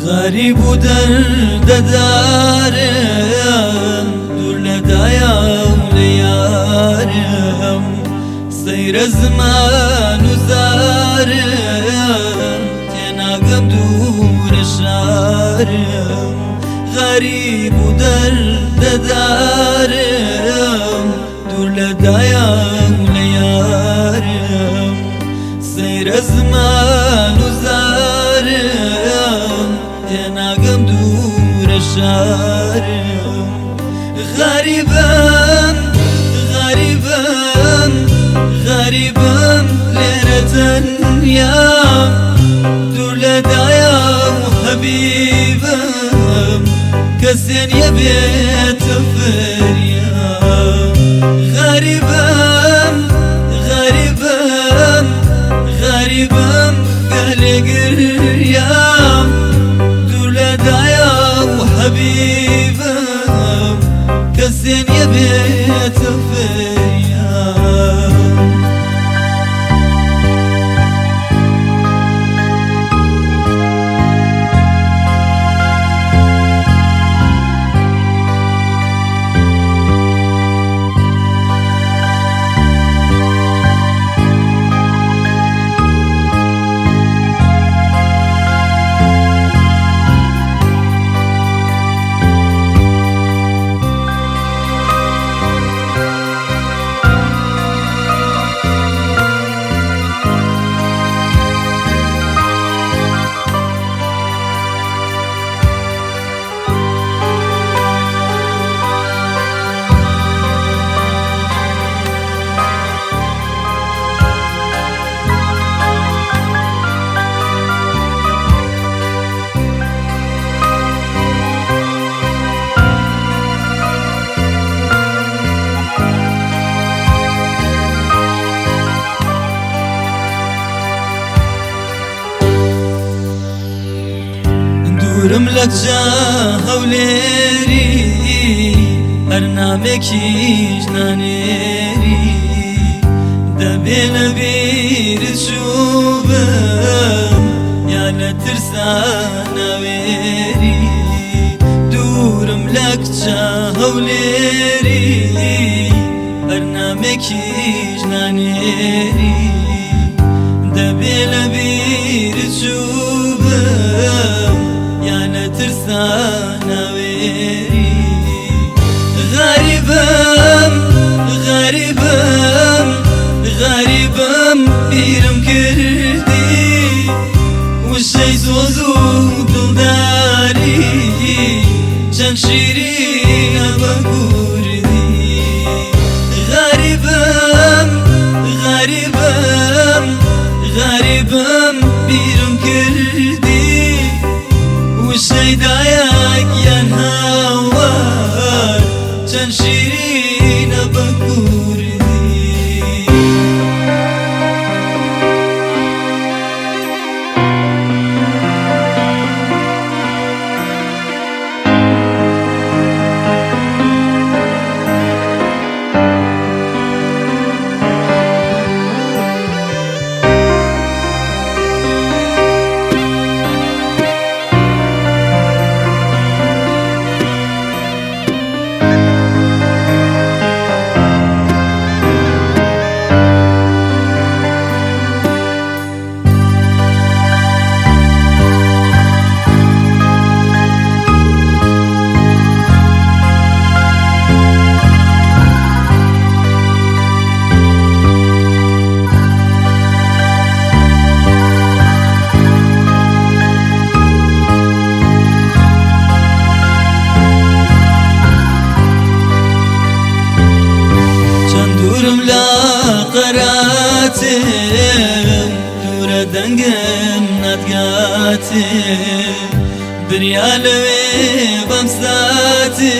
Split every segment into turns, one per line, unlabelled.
غەریب و دەردەدارم، دوور لە دایە و لە یارم، سەیرە زمان و زارم، تێناگەم دوورە شارم. غەریب و دەردەدارم، دوور لە دایە و لە یارم، سەیرە زمان و زارم، تێناگەم دوورە شارم. غەریبم غەریبم غەریبم لێرە تەنیا، دوور لە دایە و حەبیبم، کەسێ نییە بێتە فریا. غەریبم غەریبم غەریبم گەلێ گریام، دوور لە دایە و حەبیبم، کەسێ نییە بێتە فریا. دوورم لە کچە هەولێری، هەر نامێکیش نانێری، دەبێ لە بیرت چووبم یا لە ترسا ناوێری. دوورم لە کچە هەولێری، هەر نامێکیش نانێری، دەبێ لە بیرت چووبم یا لە ترسا ناوێری. غەریبم غەریبم غەریبم بیرم کردی، وشەی سۆز و دڵداری چەند شیرینە بە کوردی. غەریبم غەریبم غەریبم بیرم کردی، وشەی دایە گیان هاوار چەند شیرینە بە کوردی. چەند دوورم لە قەراتم، دوورە دەنگم ناتگاتێ، بریا لەوێ بەم ساتێ،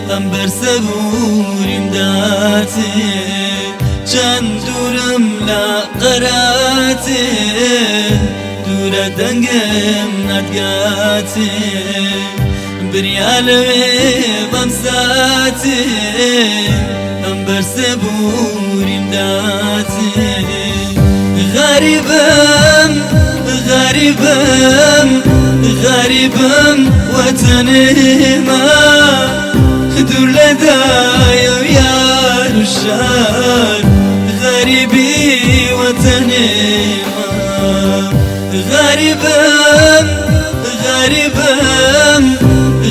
ئەم بەرسەبووریم داتێ. چەند دوورم لە قەراتێ، دوورە دەنگم ناتگاتێ، بریا لەوێ بەم ساتێ، ئەم بەرسەبووریم داتێ. غەریبم غەریبم غەریبم وەتەنێمە، دوور لە دایە و یار و شار، غەریبی وەتەنێمە. غەریبم غەریبم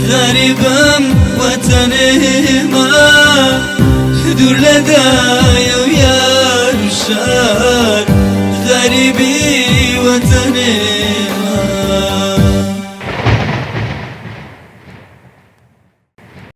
غەریبم وەتەنێمە، دوور لە دایە و یار و شار.